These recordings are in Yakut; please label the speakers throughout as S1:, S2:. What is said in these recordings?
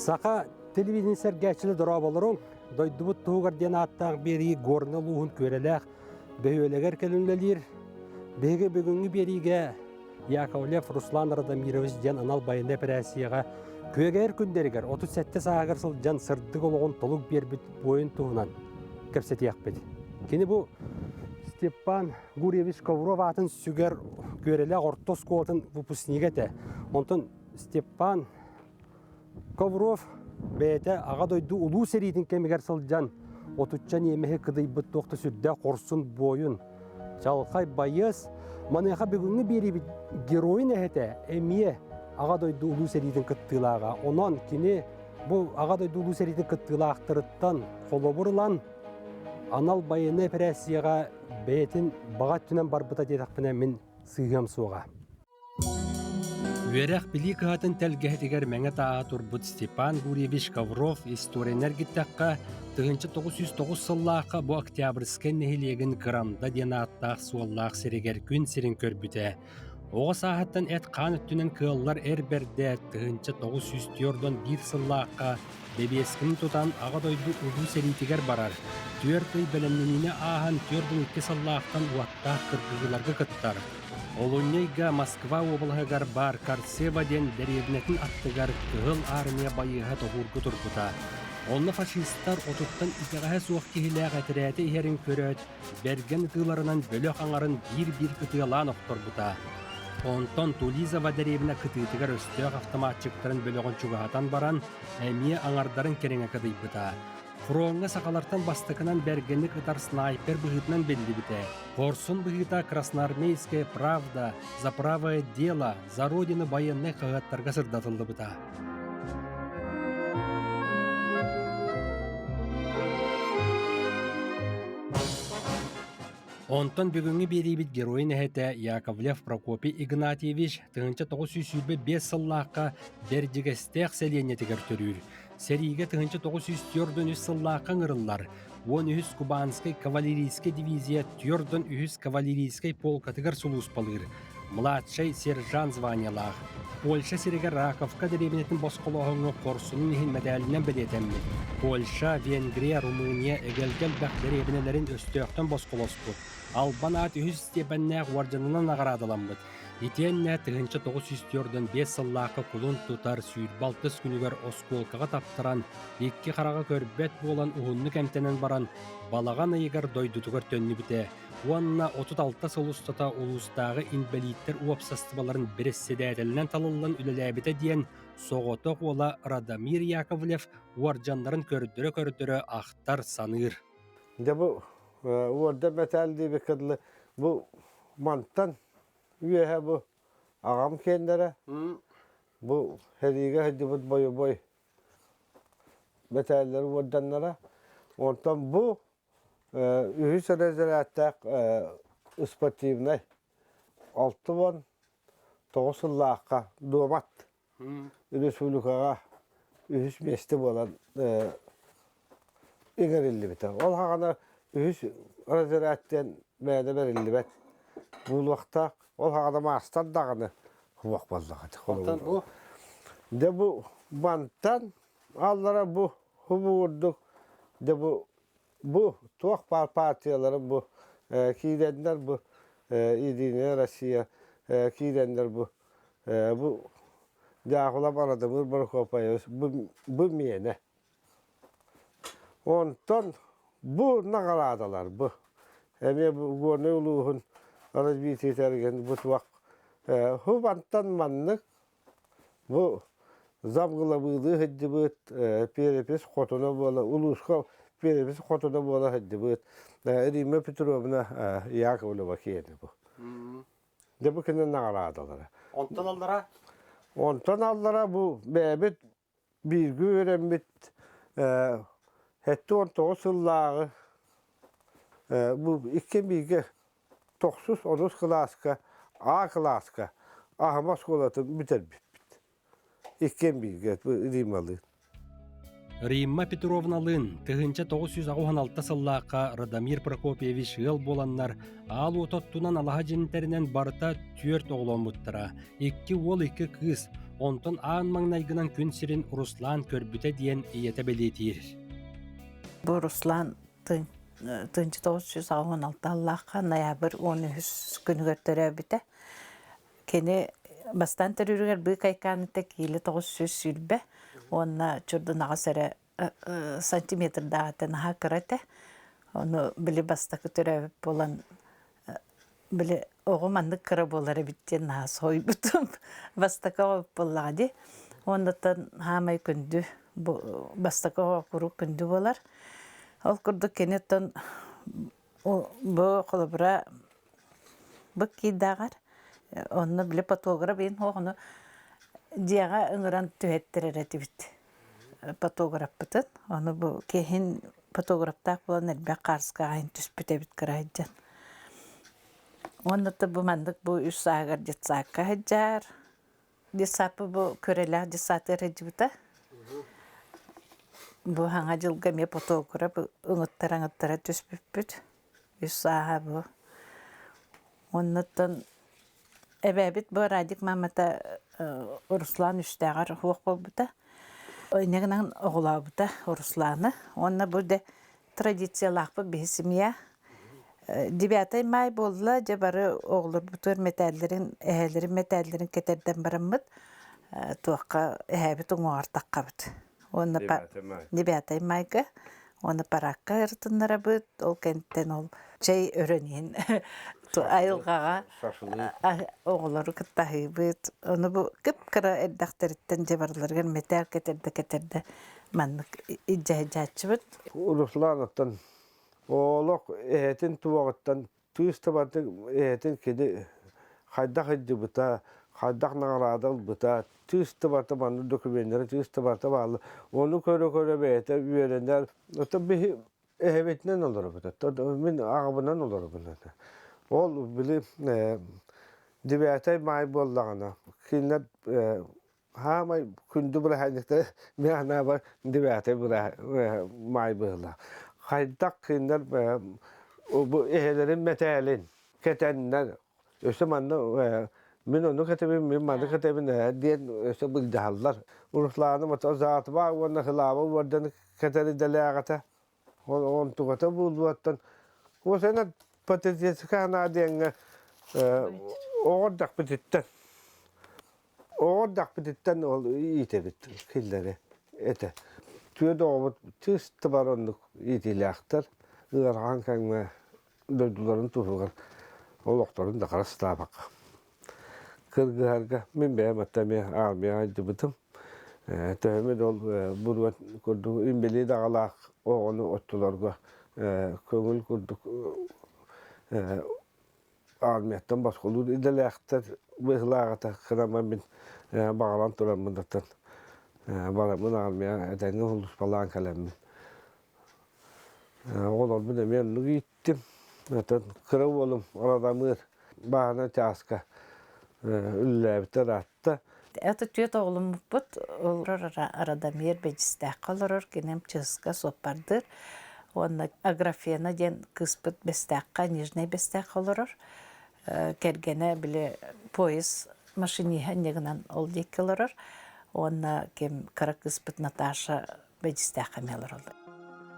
S1: Саха телевидение сэргээччилэр дорооболоруҥ! Дойдубут туһугар диэн ааттаах биэрии Горнай улууһун Күөрэлээх бөһүөлэгэр кэлин үлэлиир. Биһиги бүгүҥҥү биэриигэ Яковлев Руслан Радомирович диэн анал байыаннай эпэрээссийэҕэ күөгэйэр күннэригэр 37 сааһыгар сылдьан сырдык олоҕун толук биэрбит буойун туһунан кэпсэтиэхпит. Кини бу Степан Гурьевич Ковров аатын сүгэр Күөрэлээх орто оскуолатын выпускнига этэ. Онтон Степан Ковров бэйэтэ Аҕа дойду Улуу сэриитин кэмигэр сылдьан отучча ньиэмэһи кыдыйбыт туох да сүрдээх хорсун буойун, чалхай байыас, маныаха бүгүҥҥү биэриибит геройун эһэтэ эмиэ Аҕа дойду Улуу сэриитин кыттыылааҕа. Онон кини бу Аҕа дойду Улуу сэриитин кыттыылаахтарыттан холобур ылан анал байыаннай эпэрээссийэҕэ бэйэтин баҕа өттүнэн барбыта диэтэхпинэ мин сыыһыам суоҕа. Үөрэх-билии кыһатын тэлгэһэтигэр мэҥэ тааһа турбут Степан Гурьевич Ковров историяны эргиттэххэ, 1909 сыллаахха бу Октябрьскай нэһилиэгин Кырамда диэн ааттаах суоллаах сиригэр күн сирин көрбүтэ. Оҕо сааһыттан эт-хаан өттүнэн кыаллар эр бэрдэ 1941 сыллаахха Бэбиэскэни тутан Аҕа дойду Улуу сэриитигэр барар, түөрт ый бэлэмнэниини ааһан 42 сыллаахтан уоттаах кыргыһыыларга кыттар. Олунньу ыйга Москва уобалаһыгар баар Карцево диэн дэриэбинэтин аттыгар Кыһыл Армия байыаһа тоһуурга турбута. Онно фашистар отуттан итэҕэһэ суох киһилээх этэрээти иһэрин көрөөт, бэргэн ытыыларынан бөлөх аҥарын биир-биир ытыалаан охторбута. Онтон Тулизова дэриэбинэ кытыытыгар өстөөх автоматчиктарын бөлөҕүн чугаһатан баран, эмиэ аҥардарын кэриҥэ кыдыйбыта. Фроҥҥа сахалартан бастакынан бэргэнник ытар снайпер быһыытынан биллибитэ. Хорсун быһыыта Красноармейская правда, За правое дело, За родину байыаннай хаһыаттарга сырдатыллыбыта. Онтон бүгүҥҥү биэриибит геройун эһэтэ Яковлев Прокопий Игнатьевич 1925 сыллаахха Бэрдьигэстээх сэлиэнньэтигэр төрүүр. Сэриигэ 1943 сыллаахха ыҥырыллар. 13 Кубанскай кавалерийскай дивизия 43 кавалерийскай полкатыгар сулууспалыыр. Младшай сержант званиелаах. Польша сиригэр Раковка дэриэбинэтин босхолооһуҥҥа хорсунун иһин мэдээлинэн бэлиэтэммит. Польша, Венгрия, Румыния эгэлгэ элбэх дэриэбинэлэрин өстөөхтөн босхолоспут. Албан аат үһүс степеннээх уордьанынан наҕараадаламмыт. Итиэннэ 1945 сыллаахха кулун тутар 26 күнүгэр оскуолкаҕа таптаран, икки хараҕа көрбөт буолан уһуннук эмтэнэн баран, балаҕан ыйыгар дойдутугар төннүбүтэ уонна 36 сыл устата улуустааҕы инбэлииттэр уопсастыбаларын бэрэссэдээтэлинэн талыллан үлэлээбитэ диэн соҕотох уола Радомир Яковлев уордьаннарын көрдөрө-көрдөрө ахтар-саныыр.
S2: Дьэ бу уордьан мэтээл диэбиккэ дылы бу мантан үөһэ бу аҕам киэннэрэ бу сэриигэ сылдьыбыт бойобуой мэтээллэр уордьаннара. Онтон бу үһүс эрэзэрээттээх спортивнай 69 сыллаахха дуобат республикаҕа үһүс миэстэ буолан иҥэриллибитэ. Ол хаҕана үһүс разрядтан мээнэ бэриллибэт буолуохтаах. Ол хаҕана маастар даҕаны суох буоллаҕа.
S1: Онтон бу
S2: Дьэ бу мантан аллара бу курдук дьэ бу бу туох баар партиялары бу киирэннэр бу Единая Россия киирэннэр бу бу Дьаахылап Арадамыр Прокопьевич бу, бу миэнэ. Онтон бу наҕараадалар бу эмиэ бу Горнай улууһун развитиетэрген бу туох хубантан маннык Бу замглавыылыы сылдьыбыт перепись хотуна буола улууска перепись хотуна буола сылдьыбыт Римма Петровна Яковлева киэнэ бу. Дьэ бу кинини наҕараадалара.
S1: Онтон аллара?
S2: Онтон аллара бу бэйэбит бииргэ үөрэммит 79 сыллааҕы бу икки бииргэ тохсус онус кылааска А кылааска Аһыма оскуолатын бүтэрбиппит. Иккиэн бииргэ Риммалыын.
S1: Римма Петровналыын 1986 сыллаахха Радомир Прокопьевич ыал буоланнар, аал уот оттунан алаһа дьиэнтэринэн барыта түөрт оҕоломмуттара. Икки уол, икки кыыс. Онтон аан маҥнайгынан күн сирин Руслан көрбүтэ диэн ийэтэ бэлиэтиир.
S3: Бу Руслан 1986 аллаахха ноябрь 13 күнүгэр төрөөбүтэ. Кини бастаан төрүүрүгэр быыкайкааныта киилэ 920 уонна чурдунаҕас эрэ сантиметрдааҕыта наһаа кыра этэ. Ону били бастакы төрөөбүт буолан били оҕо маннык кыра буолар эбит диэн наһаа соһуйбутум. Бастакы оҕо буоллаҕа дии. Уоннаттан хаамай күндү бу бастакы оҕо куруук күндү буолар. Ол курдук киниттэн бу холобура бу киирдээҕэр онно били фотограф иһин оҕону дьиэҕэ ыҥыран түһэттэрэр этибит фотографпытын. Ону бу киһин фотографтаах буолан элбэх хаарыска аайын түспүт эбит кыра сылдьан. Уонна бу маннык бу үс сааһыгар детсадка сылдьар. Детсадпы бу көрөлөөх детсадыгар сылдьыбыта. Бу хаҥа дьылга эмиэ фотограф ыҥыттара-ыҥыттара түспүппүт. Үс сааһа бу. Оннуттан Эбээбит бу Радик маамата Руслан үстээҕэр суох буолбута. Инньэ гынан оҕолообута Русланы. Уонна бу дэ традициялаахпыт биһи семья. 9 май буолла, дьэ бары оҕолорбутугар мэтээллэрин, эһээлэрин мэтээллэрин кэтэрдэн бараммыт туохха эһээбит уҥуоҕар таххабыт. Уонна 9 майга уонна параакка ырытыннарабыт. Ол кэнниттэн ол чэй өрөн иһин айылҕаҕа оҕолору кытта аһыыбыт. Ону бу кып-кыра эрдэхтэриттэн дьэ барыларыгар мэтээл кэтэрдэ-кэтэрдэ маннык илдьэ сылдьааччыбыт.
S2: Руслан оттон олох эһэтин туоҕуттан тыыс табатык эһэтин кини хайдах ыйдыбыта, хайдах наҕараада ылбыта, тыыс табата маннык докуменнары тыыс табата баалла. Ону көрө-көрө бэйэтэ үөрэнэр. Оттон биһи эһэбитинэн олоробут. Мин аҕабынан олоробун. Ол били девятай маай буоллаҕына кинилэр хаамай күндү бырааһынньыктары мин анаабар девятай маай быһыылаах. Хайдах кинилэр бу эһэлэрин мэтээлин кэтэннэр өссө манна мин ону кэтэбин, мин маны кэтэбин диэн өссө былдьаһаллар. Русланы мото Заатба уонна Хылааба уордьаны кэтэр идэлээҕэтэ. Онтугата буолуоттан уосана патриотическай санаа диэҥҥэ оҕо эрдэхпититтэн оҕо эрдэхпититтэн ол иитэбит киллэри этэ. Түөрт оҕобут чыыс бар оннук иитиилээхтэр. Ыарахан кэмҥэ дойдуларын туһугар олохторун да харыстаабакка кыргыһарга мин бэйэм атта эмиэ армияҕа илдьибитим. Төһөмүн ол буруот курдук инбэлиит аҕалаах оҕону оччолорго көҥүл курдук армияттан босхолуур идэлээхтэр быһыылааҕыта кыраман мин баҕаран тураммын оттон бараммын армия этэҥҥэ сулууспалаан кэлэммин оҕолорбун эмиэ оннук ииттим. Оттон кыра уолум Радамыр бааһына чааска үлэлээбитэ ыраатта.
S3: Это түөрт оҕоломмуппут. Олорор Радомир Бэдьистээххэ олорор, киним Чыска суоппардыыр. Уонна Аграфена диэн кыыспыт Бэстээххэ, Нижнэй Бэстээххэ олорор. Кэргэнэ били поезд машиниһа инньэ гынан ол диэки олорор. Уонна ким кыра кыыспыт Наташа Бэдьистээххэ эмиэ олороллор.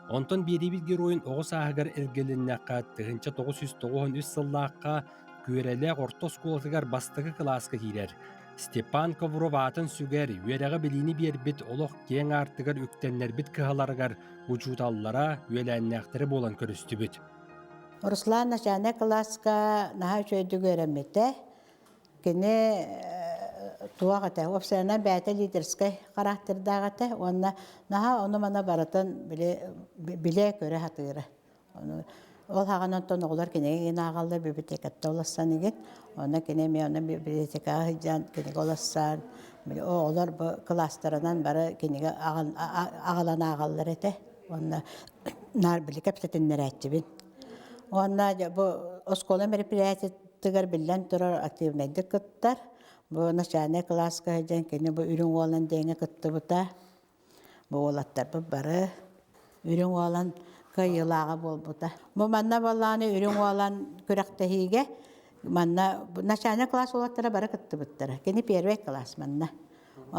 S1: Онтон биэриибит геройун оҕо сааһыгар эргилиннэххэ, 1993 сыллаахха Күөрэлээх орто оскуолатыгар бастакы кылааска киирэр. Степан Ковров аатын сүгэр, үөрэҕи-билиини биэрбит олох киэҥ аартыгар үктэннэрбит кыһаларыгар учууталлара, үөлээннээхтэрэ буолан көрүстүбүт.
S4: Руслан начальнай кылааска наһаа үчүгэйдик үөрэммитэ. Кини туох этэ, уопсайынан бэйэтэ лидерскэй характердаах этэ уонна наһаа ону-маны барытын билэ-көрө сатыыра. Ол хаҕан онтон оҕолор кинигэ игин ааҕаллар, библиотекаттан улассан игин. Онно кини эмиэ онно библиотекаҕа сылдьан кинигэ улассан, оҕолор бу кылаастарынан бары кинигэ аҕалан ааҕаллар этэ. Уонна наар били кэпсэтиннэрээччибин. Уонна бу оскуола мероприятиетыгар биллэн турар активнайдык кыттар. Бу начальнай кылааска сылдьан кини бу Үрүҥ Уолан диэҥҥэ кыттыбыта. Бу уолаттарбыт бары Үрүҥ Уолан кыайыылааҕа буолбута. Бу манна буоллаҕына Үрүҥ Уолан күрэхтэһиигэ манна начальнай кылаас уолаттара бары кыттыбыттара. Кини первый класс манна.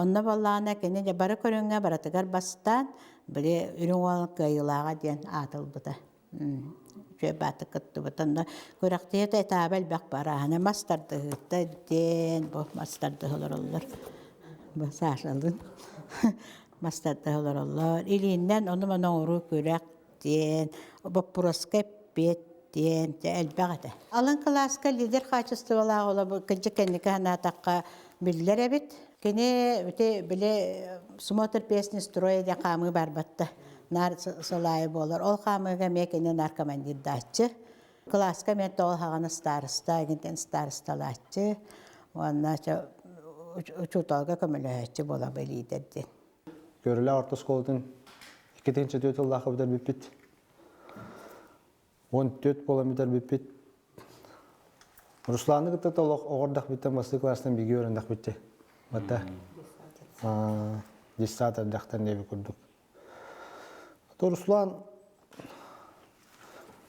S4: Онно буоллаҕына кини дьэ бары көрүҥҥэ барытыгар бастаан, били Үрүҥ Уол кыайыылааҕа диэн аат ылбыта. Үчүгэй баатык кыттыбыт. Онно күрэхтэһиитэ этааба элбэх барааһына мас тардыһыыта диэн бу мас тардыһа олороллор. Бу Сашалыын мас тардыһа олороллор. Илииннэн ону-маны оҥоруу күрэх диэн, боппуруоска эппиэт диэн дьэ элбэх этэ. Алын кылааска лидер хаачыстыбалаах ола кырдьык кэнники санаатахха биллэр эбит. Кини ити били смотр песни строя диэн хаамыы барбатта. Наар сылаайы буолар. Ол хаамыыга эмиэ кини наар командирдааччы. Кылааска эмиэ тоҕо хаҕана староста, эгинтэн старосталааччы. Уонна учууталга көмөлөһөөччү буола лидер диэн.
S5: Көрүлэ орто оскуолатын 2-4 сыллаахха бүтэрбиппит. 14 буолан бүтэрбиппит. Русланы кытта толох оҕордох бүттэн бастакы класстан биги өрөндөх бүтте. Бата десят эрдэхтэн диэби курдук. То Руслан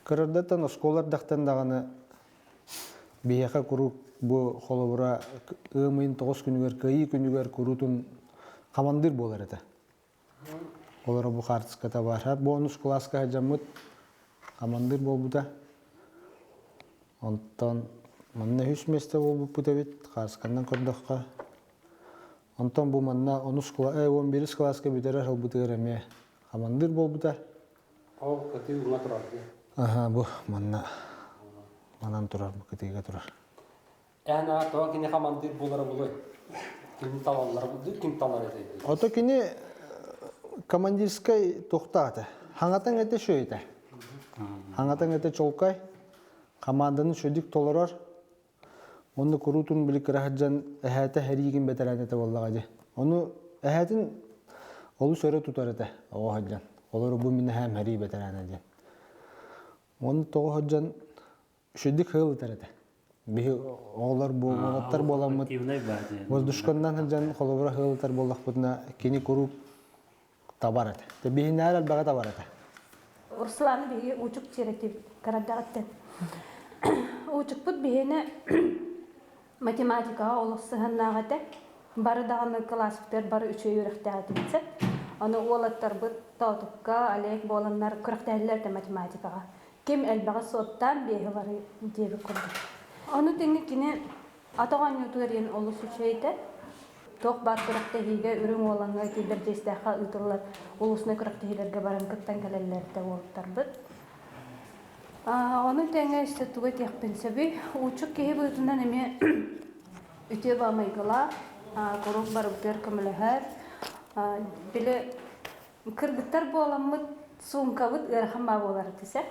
S5: кырырдаттан оскуола эрдэхтэн даҕаны биһиэхэ куруук бу холобура ыам ыйын 9 күнүгэр кыайыы күнүгэр куруутун хамандыыр буолар этэ. Олоро бу хаартыската баар. Бонус кылааска сылдьаммыт хамандыыр буолбута. Онтон манна үс миэстэ буолбуппут эбит, хаасканнан көрдөххө. Онтон бу манна онус 11 кылааска бүтэрэр сылбытыгар эмиэ хамандыыр буолбута.
S1: Ол кытыы уҥа турар дии.
S5: Аха, бу манна манан турар, бу кытыыга турар.
S1: Эн аа тоҕо кини хамандыыр буолара буолуой? Кини талаллара ким талар этэй?
S5: Ото кини командирскай туохтаата. Хаҥатан этэ шөйтэ. Хаҥатан этэ чолкай. Команданы шөдүк толорор. Онно куруутун били кыра сылдьан эһээтэ эриигин бэтэрээн этэ буоллаҕа дии. Ону эһээтин олус өрө тутар этэ оҕо сылдьан. Олору бу мин эһээм эрии бэтэрээнэ диэн. Ону тоҕо сылдьан үчүгдүк ыал ытар этэ. Биһи оҕолор бу уолаттар буоламмыт воздушканнан сылдьан холобура ыал ытар буоллахпытына кини куруук табар этэ. Биһинээр элбэҕи табар этэ.
S6: Русланы биһиги уучук сиэрэтибит кыраддаҕыттан. Уучукпут биһиэнэ математикаҕа олус сыһыаннаах этэ. Бары даҕаны кылааспытыгар бары үчүгэй үөрэхтээх этибит сөп. Аны уолаттарбыт Тоотукка, Олег буоланнар күрэхтэһэллэр этэ математикаҕа. Ким элбэҕи суоттаан биэһи барыы диэбит курдук. Ону тэҥэ кини атах оонньуутугар диэн олус үчүгэй этэ. Туох баар күрэхтэһиигэ үрүҥ уолаҥҥа ити Бэрдьиэстээххэ ыытыллар улуусунай күрэхтэһиилэргэ баран кыттан кэлэллэр этэ уолаттарбыт. Ону тэҥэ өссө тугу этиэхпин сөбүй? Уучук киһи быһыытынан эмиэ үтүө баамайгылаах, куруук барыбытыгар көмөлөһөр. Били кыргыттар буоламмыт суумкабыт ыарахан баа буолар этэ.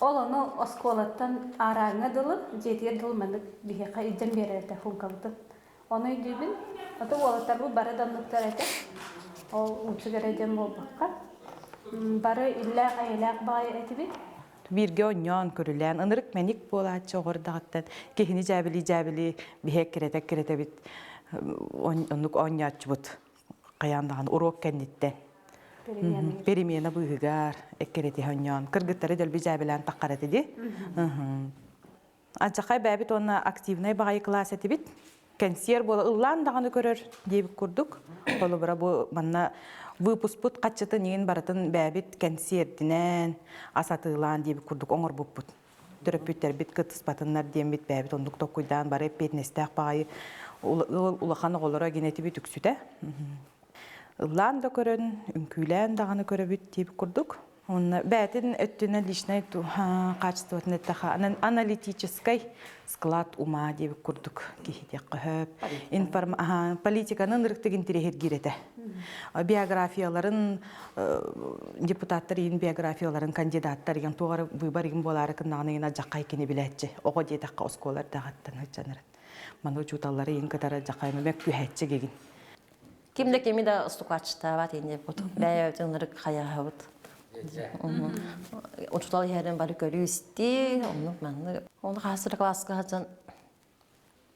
S6: Ол ону оскуолаттан аарааҥҥа дылы, дьиэтигэр дылы маннык биһиэхэ илдьэн биэрэр этэ суумкабытын. Ону өйдүүбүн. Ото уолаттарбыт бары да оннуктар этэ. Ол учук эрэ диэн буолбакка. Бары иллээх-эйэлээх баҕайы этибит.
S3: Бииргэ оонньоон, көрүлээн, ынырык мэник буолааччы оҕордаҕыттан киһини дьээбилии-дьээбилии биһиэк кирэтэк-кирэтэбит оннук оонньооччубут хайаан даҕаны уруок кэнниттэн перемена быыһыгар эккирэтиһэ оонньоон кыргыттары дэлби дьээбилээн таххар этэ дии Ачахай бэйэбит уонна активнай баҕайы кылаас этибит. Кэнсиэр буола ыллаан даҕаны көрөр диэбит курдук. Холобура бу манна выпускпут хаччытын иин барытын бэйэбит кэнсиэрдинэн, ас атыылаан диэбит курдук оҥорбуппут. Төрөппүттэрбит кыттыспатыннар диэммит бэйэбит оннук толкуйдаан бары эппиэтинэстээх баҕайы улахан оҕолоро гинэтибит үксүтэ. Ыллаан да көрөн, үҥкүүлээн даҕаны көрөбүт диэбит курдук. Онно бэйэтин өттүнэн личнай качествотын эттэхэ аналитическай склад ума диэбит курдук киһи диэххэ сөп. Политиканы ынырыктык интириэһиргиир этэ. Биографияларын депутаттар иин биографияларын кандидаттар игин туох эрэ выбор игин буолаары кыннаҕына игин адьаххай кини билээччи. Оҕо диэтэххэ оскуола эрдэҕиттэн сылдьанарын. Маны учууталлары игин кытары адьаххай мөккүһээччи игин.
S7: Ким да кими да стукачтаабат инде бут. Бэйэбитин ынырык хайаһабыт. Учутал иһэрин бары көрүү исти, оннук маннык. Оны хаасыр класска хачан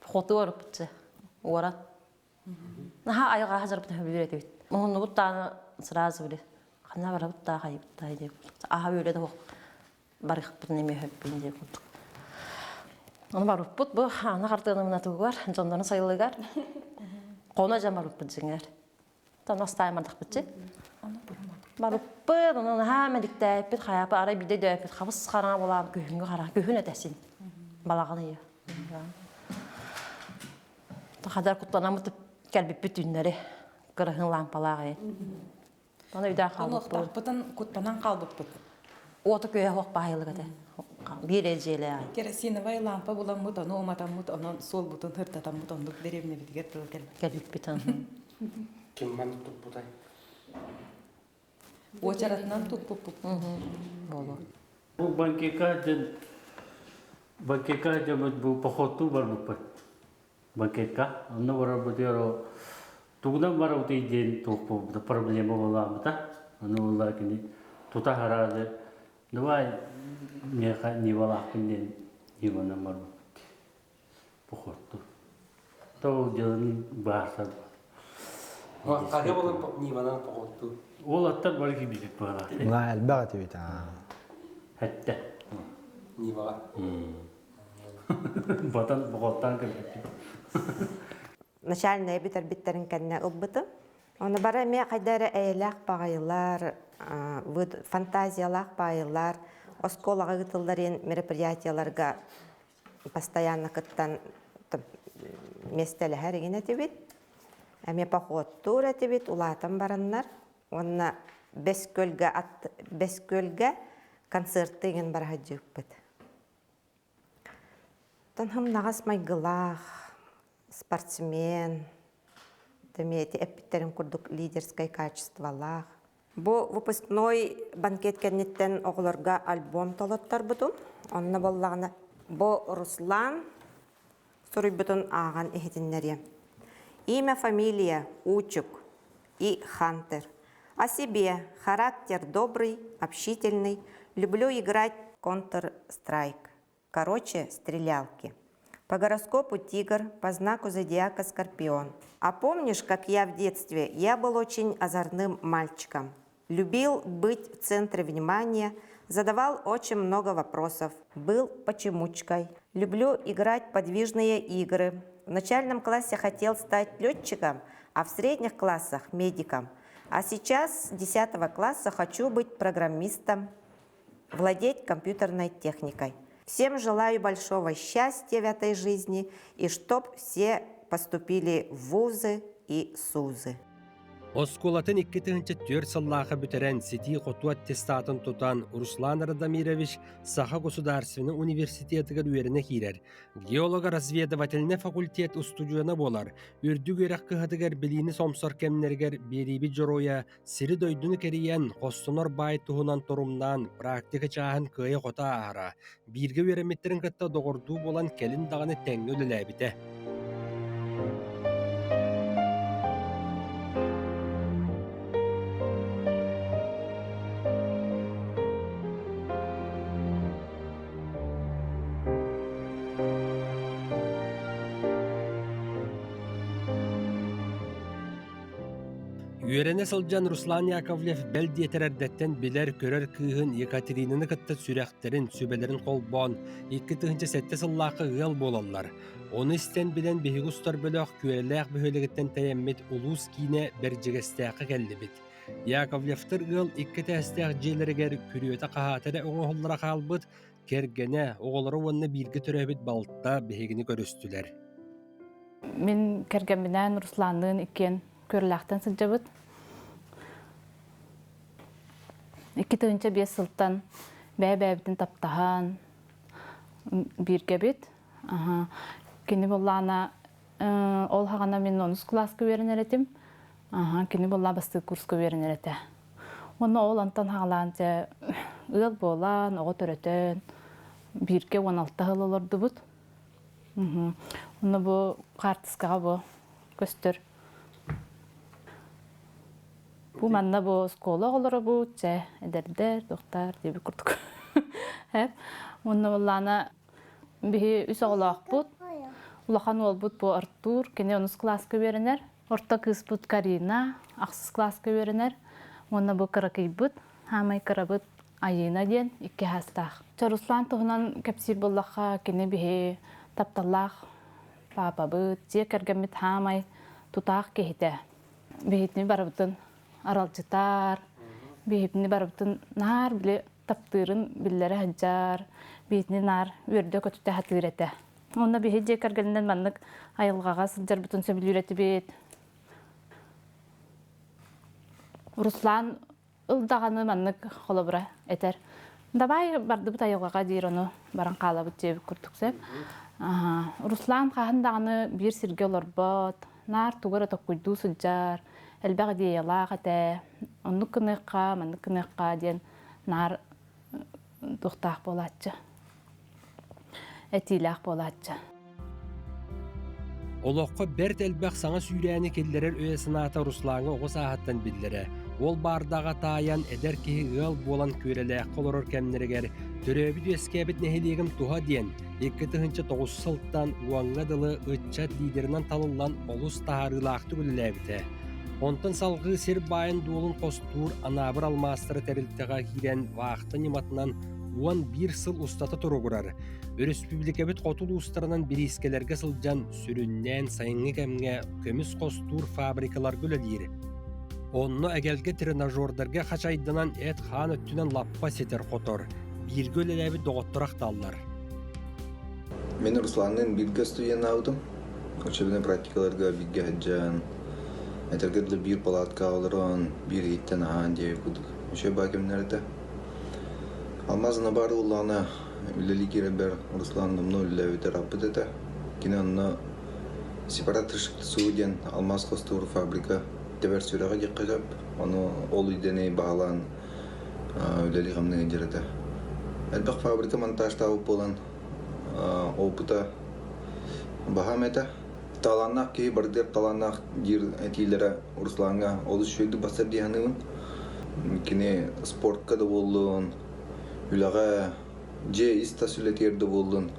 S7: хоту барыппытчы уоран. Наха айылҕа хажарбытын хөбүлүүр этибит. Муһуннубут тааны сразу били ханна барабыт таа хайыбыт таа диye аха үөлэ да барыхпытын эмиэ хөппүн диye курдук. Ону барыппыт бу хаана хартыанымына тугар, дьоннорун сайылыгар. Хоно дьан барбыппыт дьиҥэр. Тон астааймардахпытчы. Барыппыт, онон наһаа мэдиктээппит, хайапы арай биирдэ дөйөппүт, хабыс хараҥа буолаан күһүҥҥү хараҥа, күһүн этэсин. Балаҕан ыйа. Хадар куттанаммыт кэлбиппит түүннэри кыраһын лампалаах айан. Аны өйдөөн хаалбыппыт.
S8: Онуохтаахпытын куттанан хаалбыппыт.
S7: Уоту күөһэ суох баайылык этэ. Биир дьиэлээх.
S8: Керосиновай лампа буламмыт, ону уматаммыт, онон суолбутун һыртатаммыт оннук дэриэбинэбитигэр тыл кэлбит.
S7: Кэлбиппит.
S1: Ким маннык туппутай?
S8: Уочаратынан туппуппут.
S7: Буолуо.
S9: Бу банкека дьон банкека дьоммут бу походтуу барбыппыт. Банкетка. Онно барарбытыгар тугунан барабытый диэн туох буолбута, проблема буолаабыта. Ону буолла кини тута хараады давай миэхэ Нивалаахпын диэн Ниванан барбыппыт. Походту. То дьылын баарсар.
S1: Хаһы болон Ниванан походту.
S9: Уолаттар бары киирбит буолар.
S5: Мына элбэх этибит.
S9: Хэтте.
S1: Ниваға.
S9: Батан боҕоттаан кэлбиппит.
S10: Начальная бүтэрбиттэрин кэннэ ылбытым. Оны бары эмиэ хайда эрэ эйэлээх баҕайылар, фантазиялаах баайылар, оскуолаҕа ыытыллар мероприятияларга постоянно кыттан миэстэлэһэр игин этибит. Эмиэ походтуур этибит, улаатан бараннар. Уонна Бэс Күөлгэ ат Бэс Күөлгэ концерты игин бара сылдьыбыппыт. Тон майгылаах, спортсмен, эти эппиттерин курдук лидерскай качестволаах. Бу выпускной банкет кэнниттэн оҕолорго альбом толотторбутум. Онно боллаҕына бу Руслан суруйбутун ааҕан иһитиннэриэм. Имя, фамилия Учук и Хантер. О себе характер добрый, общительный, люблю играть Counter-Strike. Короче, стрелялки. По гороскопу тигр, по знаку зодиака скорпион. А помнишь, как я в детстве, я был очень озорным мальчиком. Любил быть в центре внимания, задавал очень много вопросов, был почемучкой. Люблю играть в подвижные игры. В начальном классе хотел стать летчиком, а в средних классах – медиком. А сейчас с 10 класса хочу быть программистом, владеть компьютерной техникой. Всем желаю большого счастья в этой жизни и чтоб все поступили в вузы и СУЗы.
S1: Оскуолатын 2004 сыллааха бүтэрэн ситии-хотуу аттестатын тутан Руслан Радомирович Саха государственнай университетыгар үөрэнэ киирэр. Геолого-разведывательнай факультет устудьуона буолар. Үрдүк үөрэх кыһатыгар билиини сомсор кэмнэригэр биэриибит дьоруойа сири-дойдуну кэрийэн, хостонор баай туһунан торумнаан, практика чааһын кыайа-хото ааһара. Бииргэ үөрэммиттэрин кытта доҕордуу буолан кэлин даҕаны тэҥҥэ үлэлээбитэ. Үөрэнэ сылдьан Руслан Яковлев бэл диэтэр эрдэттэн билэр-көрөр кыыһын Екатеринаны кытта сүрэхтэрин, сүбэлэрин холбоон, 2007 сыллаахха ыал буолаллар. Ону истэн билэн биһиги устар бөлөх Күөрэлээх бөһүөлэгиттэн тэйэммит улуус киинэ Бэрдьигэстээххэ кэллибит. Яковлевтар ыал икки этээстээх дьиэлэригэр күрүөтэ-хаһаата эрэ оҥоһуллара хаалбыт, кэргэнэ, оҕолоро уонна бииргэ төрөөбүт балта биһигини көрүстүлэр.
S6: Мин кэргэмминээн Русланныын иккиэн Күөллээхтэн сылдьабыт. 2005 сылтан бэйэ-бэйэбитин таптаһан бииргэбит. Кини буоллаҕына ол хаҕана мин онус кылааска үөрэнэр этим. Кини буоллаҕа бастакы курска үөрэнэр этэ. Уонна ол онтон хаҕалаан дьэ ыал буолан, оҕо төрөтөн бииргэ 16 сыл олордубут. Онно бу хаартыскаҕа бу көстөр. Бу манна бу оскуола оҕолоро бу чэ эдэрдэр, туохтар диэбит курдук. Уонна буоллаана биһи үс оҕолоохпут. Улахан уолбут бу Артур, кини онус кылааска үөрэнэр. Орто кыыспыт Карина ахсыс кылааска үөрэнэр. Уонна бу кыракыйбыт, хаамай кырабыт Айыына диэн икки саастаах. Руслан туһунан кэпсиир буоллахха, кини биһи тапталлаах паапабыт, дьиэ кэргэммит хаамай тутаах киһитэ. Биһитини барыбытын аралдьытар, биһитини барыбытын наар били таптыырын биллэрэ сылдьар, биһитини наар үөрдэ-көтүтэ сатыыр этэ. Онно биһи дьиэ кэргэнинэн маннык айылҕаҕа сылдьарбытын сөбүлүүр этибит. Руслан ыл даҕаны маннык холобура этэр. Давай бардыбыт айылҕаҕа диир ону баран хаалабыт диэбит курдук сөп. Руслан хаһан даҕаны биир сиргэ олорбот, наар тугу эрэ токкуйдуу сылдьар, элбэх идеялаах этэ. Оннук гыныахха, маннык гыныахха диэн наар туохтаах буолааччы, этиилээх буолааччы.
S1: Олоххо бэрт элбэх саҥа сүүрээни киллэрэр өйө-санаата Руслаҥҥа оҕо сааһыттан биллэрэ. Ол баардаҕа таайан, эдэр киһи ыал буолан Күөрэлээххэ олорор кэмнэригэр төрөөбүт-үөскээбит нэһилиэгим туһа диэн 2009 сылтан уоҥҥа дылы ыччат лидеринэн талыллан олус таһаарыылаахтык үлэлээбитэ. Онтон салҕыы сир баайын-дуолун хостуур Анаабыр алмаастара тэрилтэҕэ киирэн вахта ньыматынан 11 сыл устата туругурар. Өрөспүүбүлүкэбит хоту улуустарынан бириискэлэргэ сылдьан, сүрүннээн сайыҥҥы кэмҥэ көмүс хостуур фабрикаларга үлэлиир. Онно эгэлгэ тренажердарга хачайданан эт-хаан өттүнэн лаппа ситэр-хотор, бииргэ үлэлээбит доҕотторо ахталлар.
S11: Мин Русланныын бииргэ студеннаабытым. Учебнай практикаларга бииргэ сылдьан, этэргэ дылы биир палаткаҕа олорон, биир иһиттэн аһаан диэбит курдук үчүгэй баа кэмнэр этэ. Алмаз баар буоллаҕына үлэлии киирэрбэр Руслан номнуо үлэлээбит ырааппыт этэ. Кини онно сепараторшиптсуу диэн алмаас хостуур фабрика тэбэр сүрэҕэ диэххэ сөп. Ону ол идэни баһылаан үлэлии-хамныы сылдьар этэ. Элбэх фабрика монтажтаабыт буолан опыта баһаам этэ. Талааннаах киһи барытыгар талааннаах диир этиилэрэ Руслаҥҥа олус үчүгэйдик барсар дии саныыбын. Кини спортка да буоллун, үлэҕэ, дьиэ ис-тас үлэтигэр да буоллун,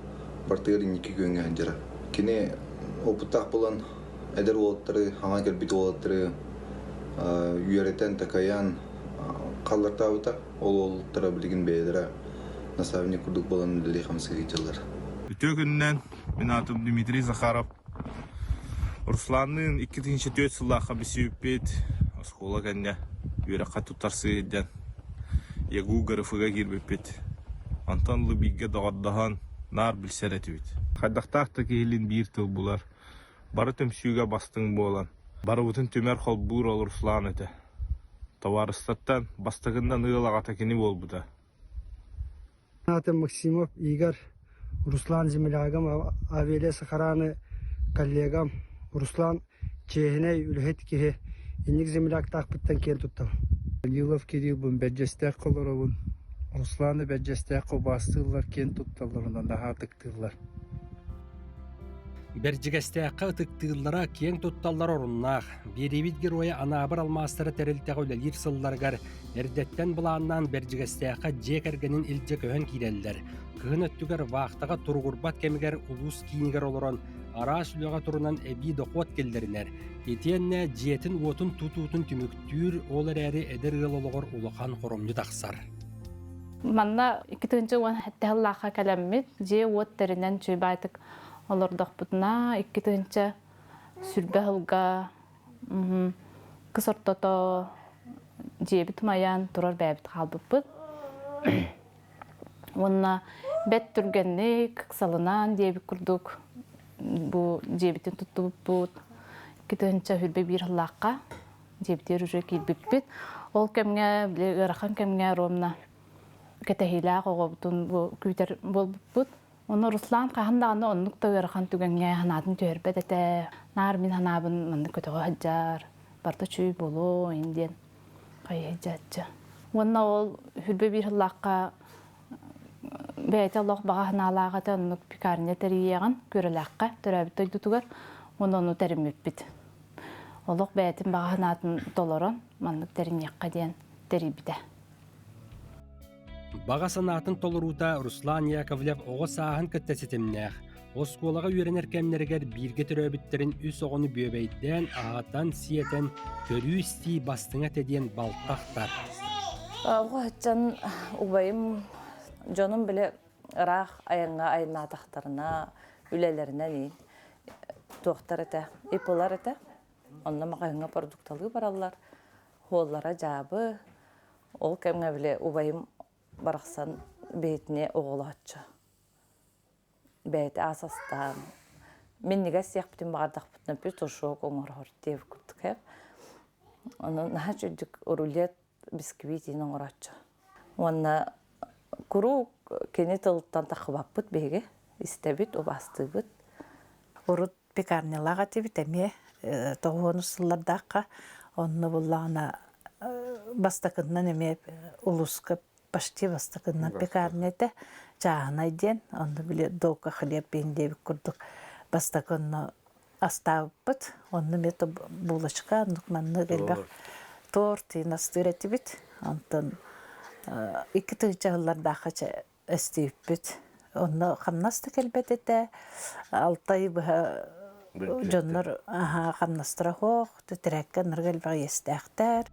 S11: барытыгар инники күөҥҥэ сылдьара. Кини опыттаах буолан эдэр уолаттары, хаҥа кэлбит уолаттары үөрэтэн, такайан халлартаабыта. Ол уолаттара билигин бэйэлэрэ наставник курдук буолан үлэлии-хамсыы сылдьаллар.
S12: Үтүө күнүнэн, мин аатым Дмитрий Захаров. Русланныын 2004 сыллаахха билсибиппит, оскуола кэннэ үөрэххэ туттарсыы сылдьан ЯГУ ГРФ-га киирбиппит. Онтон ыла бииргэ доҕордоһон, наар билсэр этибит. Хайдахтаах да киһилиин биир тыл булар, бары түмсүүгэ бастыҥ буолан, барыбытын түмэр холбуур ол Руслан этэ. Табаарыстартан бастакыннан ыал аҕата кини буолбута.
S13: Аатым Максимов Игорь, Руслан землягым, Авелия Сахараны коллегам, Руслан чиэһинэй үлэһит киһи, инник земляктаахпыттан киэн туттабын.
S14: Данилов Кириллбын Бэрдьэстээх олоробун, Русланы Бэрдьэстээх убаастыыллар, киэн тутталларынан наһаа ытыктыыллар.
S1: Бэрдьигэстээххэ ытыктыыллара, киэҥ тутталлара оруннаах. Биэриибит геройа Анаабыр алмаастара тэрилтэҕэ үлэлиир сылларыгар эрдэттэн былааннаан Бэрдьигэстээххэ дьиэ кэргэнин илдьэ көһөн киирэллэр. Кыһын өттүгэр вахтаҕа туругурбат кэмигэр улуус киинигэр олорон араас үлэҕэ турунан эбии дохуот киллэринэр. Итиэннэ дьиэтин-уотун тутуутун түмүктүүр, ол эрээри эдэр ыал олоҕор улахан хоромньу тахсар.
S6: Манна 2017 сыллаахха кэлэммит, дьиэ-уот тэринэн чуйбаайтык олордохпутуна, 2000 сүрбэ сылга кыс ортото дьиэбит умайан турар бэйэбит хаалбыппыт. Уонна бэт түргэнник ыксалынан диэбит курдук бу дьиэбитин туттубуппут. 2021 сыллаахха дьиэбитигэр уже киирбиппит. Ол кэмҥэ били ыарахан кэмҥэ ровно кэтэһиилээх оҕобутун бу күүтэр буолбуппут. Ону Руслан хаһан даҕаны оннук да ыарахан түгэҥҥэ санаатын түһэрбэт этэ. Наар мин санаабын маннык көтөҕө сылдьар, барыта үчүгэй буолуо ин диэн хайа сылдьааччы. Уонна ол хүрбэ биир сыллаахха бэйэтэ олох баҕа санаалаах этэ, оннук пекарня тэрийиэҕин Күөрэлээххэ төрөөбүт дойдутугар уонна ону тэриммиппит. Олох бэйэтин баҕа санаатын толорон маннык тэриниэххэ диэн тэрийбитэ.
S1: Баҕа санаатын толоруута Руслан Яковлев оҕо сааһын кытта ситимнээх. Оскуолаҕа үөрэнэр кэмнэригэр бииргэ төрөөбүттэрин үс оҕону бүөбэйдээн, аһатан-сиэтэн, көрүү-истии бастыҥа этэ диэн балта ахтар.
S7: Оҕо сылдьан убайым дьонум били ыраах айаҥҥа айаннаатахтарына үлэлэринэн туохтар этэ, ИП-лар этэ.
S15: Онно маҕаһыыҥҥа продукталыы бараллар. Хуоллара дьаабы. Ол кэмҥэ били убайым барахсан бэйэтине оҕолооччу. Бэйэтэ ас астаан минньигэс сиэхпитин баҕардахпытына петушок оҥорор диэбит курдук ээ. Ону наһаа үчүгдүк рулет бисквит иин оҥорооччу. Уонна куруук кини тылыттан тахыбаппыт биһиги истэбит, убаастыыбыт.
S3: Урут пекарнялаах этибит эмиэ тоҕуонус сыллардаахха онно буллаҕына бастакыннан эмиэ улууска почти бастакыннан пекарня этэ чааһынай диэн онно били долка хлеб диэбит курдук бастакы онно астаабыппыт онно эмиэ булочка оннук маннык элбэх торт астыыр этибит онтон 2 тыһыынча сыллардаахха эстииппит. Онно хамнас да кэлбэт этэ. Алтай быһа дьоннор хамнастара суох, тэтэрээккэ ынырык элбэх иэстээхтэр.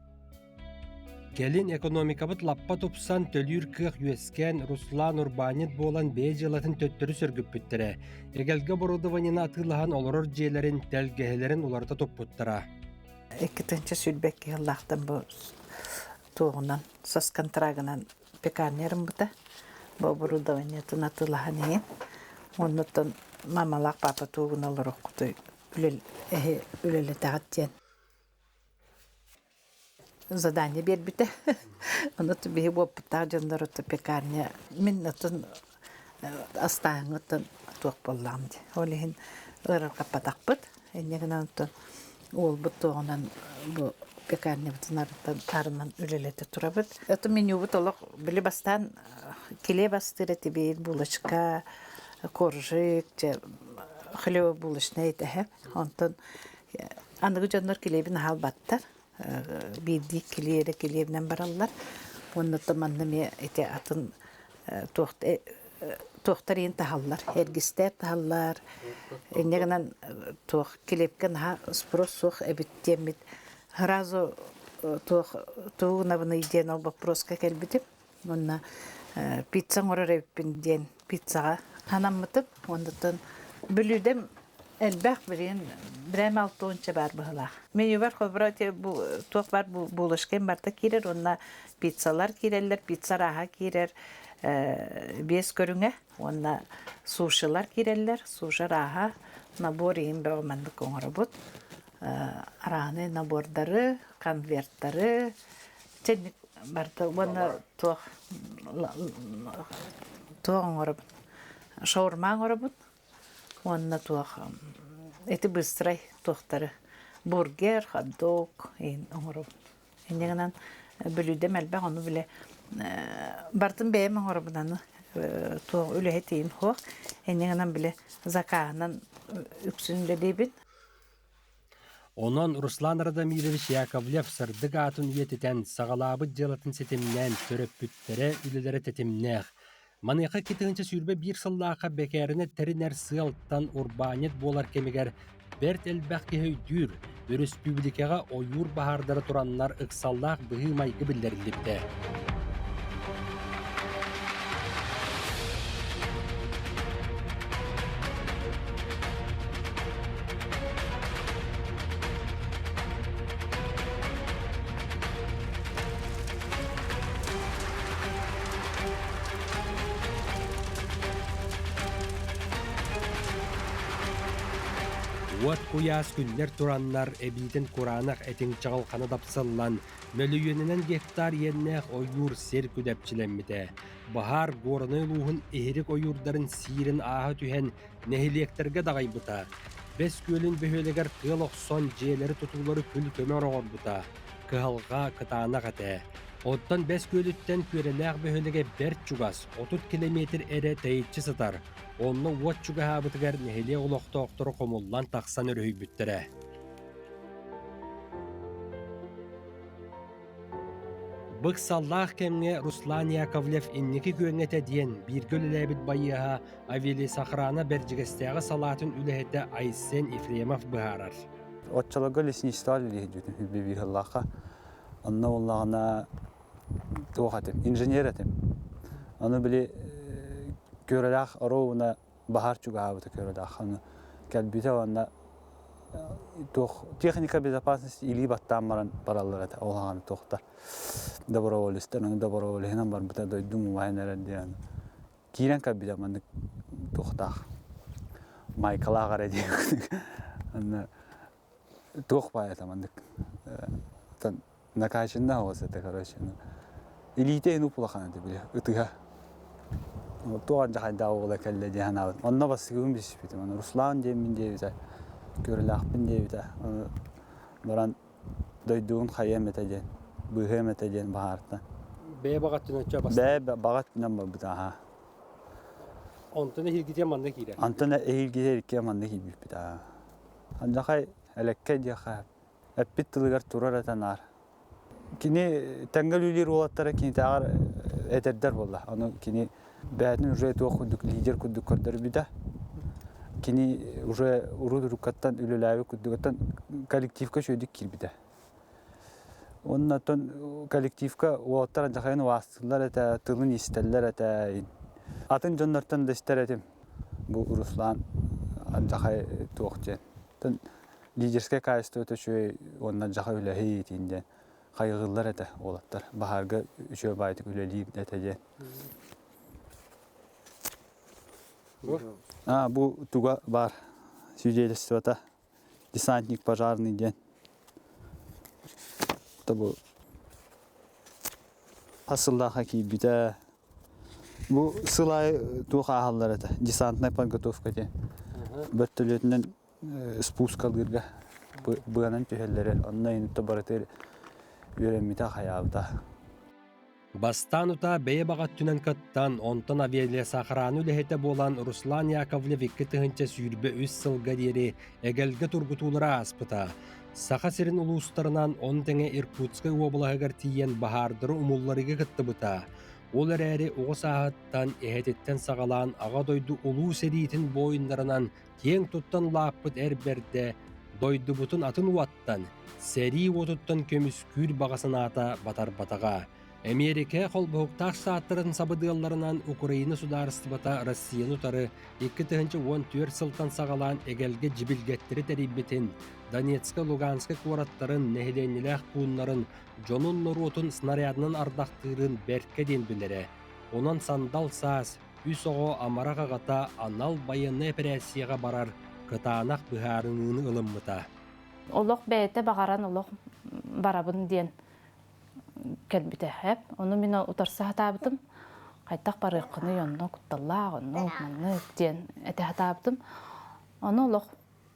S1: Кэлин экономикабыт лаппа тупсан, төлүүр кыах үөскээн, Руслан урбаанньыт буолан бэйэ дьыалатын төттөрү сөргүппүттэрэ. Эгэлгэ оборудованиены атыылаһан олорор дьиэлэрин, тэлгэһэлэрин уларыта туппуттара.
S3: 2 тыһыынча 22 сыллаахтан бу туоҕунан, соцконтрагынан пекарня арыммыта. Бу оборудованиетын атыылаһан иһин. Оннуттан мамалаах папа тугун олороххутуй үлэлэтэҕит диэн задание биэрбитэ. Ону биһи буоппуттаах дьоннор пекарня мин отун астааһыҥҥыттан туох буоллаҕым дии. Ол иһин ыарырҕаппатахпыт. Инньэ гынан оттон уолбут туоҕунан бу пекарнябытын арынан үлэлэтэ турабыт. Это менюбут олох били бастаан килиэп астыыр этибит, булочка, коржик, хлебобулочная этэ. Онтон аныгы дьоннор килиэбин аһаалбаттар. Биирдии килиэри килиэбинэн бараллар. Уонна манна эмиэ ити атын туохтар иин таһаллар, эргистээр таһаллар. Инньэ гынан туох килиэпкэ наһаа спрос суох эбит диэммит сразу туох тугу гынабыный диэн ол боппуруоска кэлбитим. Уонна пицца оҥорор эбиппин диэн пиццаҕа анаммытым. Оннуттан бүлүүдэм элбэх билигин бирэм 60 баар быһыылаах. Менюбар холобура туох баар булочкам барыта киирэр уонна пиццалар киирэллэр, пицца арааһа киирэр биэс көрүҥэ уонна сушилар киирэллэр, суши арааһа, набор иһин бөҕө маннык оҥоробут. Арааны набордары, конверттары, чэнник барыта уонна туох туох оҥоробут шаурма оҥоробут уонна туох эти быстрай туохтары бургер, хот-дог оҥоробут. Инньэ гынан бүлүүдэм элбэх ону билэ бартын бэйэм оҥоробун аны туох үлэһитиим суох. Инньэ гынан билэ закаһынан үксүн үлэлиибин.
S1: Онон Руслан Радомирович Яковлев сырдык аатын үйэтитэн, саҕалаабыт дьыалатын ситимнээн, төрөппүттэрэ үлэлэрэ тэтимнээх. Маныаха 2021 сыллаахха бэкээринэ тэринэр сыалтан урбаанньыт буолар кэмигэр бэрт элбэх киһи өйдүүр, өрөспүүбүлүкэҕэ ойуур баһаардара тураннар ыксаллаах быһыы-майгы биллэриллибитэ. Уот куйаас күннэр тураннар, эбиитин кураанах этиҥ чаҕылхана дапсыллан, мөлүйүөнүнэн гектар иэннээх ойуур сир күдэпчилэммитэ. Баһаар Горнай улууһун иһирик ойуурдарын сиирин ааһа түһэн, нэһилиэктэргэ даҕайбыта. Бэс Күөлүн бөһүөлэгэр тыал охсон дьиэлэри тутуулары күл-көмөр оҥорбута. Кыһалҕа кытаанах этэ. Оттон Бэс Күөлүттэн Күөрэлээх бөһүөлэгэ бэрт чугас, 30 километр эрэ тэйиччи сытар. Онно уот чугаһаабытыгар нэһилиэк олохтоохторо хомуллан тахсан өрүһүйбүттэрэ. Быксаллаах кэмҥэ Руслан Яковлев инники күөҥҥэ этэ диэн бииргэ үлэлээбит байыаһа Авиалесохрана Бэрдьигэстээҕи салаатын үлэһитэ Айсен Ефремов быһаарар.
S16: Оччолорго лесничество үлэлиир бибиһыллаахха онно буоллаҕына туох этим инженер этим ону били күөрэлээх оруобуна баһаар чугаһаабыта күөрэлээх аны кэлбитэ уонна туох техника безопасности илии баттаан баран бараллар этэ. Ол аҕаны туохта доброволецтар, ону доброволеһынан барбыта дойдум убайын эрэр диэн киирэн кэлбитэ маннык туохтаах майкалаах эрэ диэн анна туох баай этэ маннык накачанна оҕус этэ короче илиитэ иһин уп-улахан этэ били ытыһа туох дьахайдаах уола кэллэ дии санаабыт онно бастакыбын билсибитим аны Руслан диэммин диэбитэ көрүлээхпин диэбитэ баран дойдугун хайыам этэ диэн быыһыам этэ диэн баһаартан
S1: Бэйэ баҕаттынан ча
S16: бэйэ баҕаттынан барбыта аха
S1: Онтон эһиилгитэ манна киирэр.
S16: Онтон эһиилгитэ икки манна киирбиппит аа. Алдьахай элэккэй диэххэ эппит тылыгар турар этэ наар. Кини тэҥҥэ үлэлиир уолаттара кинитээҕэр эдэрдэр буолла. Ону кини бэйэтин уже туох курдук лидер курдук көрдөрбүтэ. Кини уже урут-уруккаттан үлэлээбит курдугуттан коллективка үчүгэйдик киирбитэ. Уонна оттон коллективка уолаттар алдьархайын убаастыыллар этэ, тылын истэллэр этэ. Атын дьоннортон да истэр этим. Бу Руслан алдьархай туох диэн. Оттон лидерскэй качествота үчүгэй уонна алдьархай үлэһит итин диэн хайҕыыллар этэ уолаттар. Баһаарга үчүгэй баайдык үлэлиир этэ диэн. А, бу туга баар свидетельствота десантник пожарный диэн. Бу хас сыллаахха киирбитэ. Бу сыл аайы туох ааһаллар этэ десантная подготовка диэн. Бөртөлүөтүнэн спускалыырга быанан түһэллэрэ. Онно инто барыта үөрэммитэ хайаабыта.
S1: Бастаан утаа бэйэ баҕа өттүнэн кыттан, онтон авиалесохрана үлэһитэ буолан Руслан Яковлев 2023 сылга диэри эгэлгэ тургутуулары ааспыта. Саха сирин улуустарынан он тэҥэ Иркутскай уобалаһыгар тиийэн баһаардары умулларыыга кыттыбыта. Ол эрээри оҕо сааһыттан, эһэтиттэн саҕалаан Аҕа дойду Улуу сэриитин буойуннарынан киэҥ туттан улааппыт эр бэрдэ дойдубутун атын уоттан, сэрии уотуттан көмүскүүр баҕа санаата батарбатаҕа. Эмиэрикэ холбоһуктаах штаттарын сабыдыалларынан Украина судаарыстыбата Россияны утары 2014 сылтан саҕалаан эгэлгэ дьибилгэттэри тэрийбитин, Донецкай, Луганскай куораттарын, нэһилиэнньэлээх пууннарын, дьонун-норуотун снарядынан ардахтыырын бэркэ диэн билэрэ. Онон сандал саас, үс оҕо амарах аҕата анал байыаннай эпэрээссийэҕэ барар кытаанах быһаарыныыны ылыммыта.
S6: Олох бэйэтэ баҕаран олох барабын диэн кэлбитэ. Ону мин утарса сатаабытым. Хайдах барыаххыный онно кутталлаах, оннук, маннык диэн этэ сатаабытым. Ону олох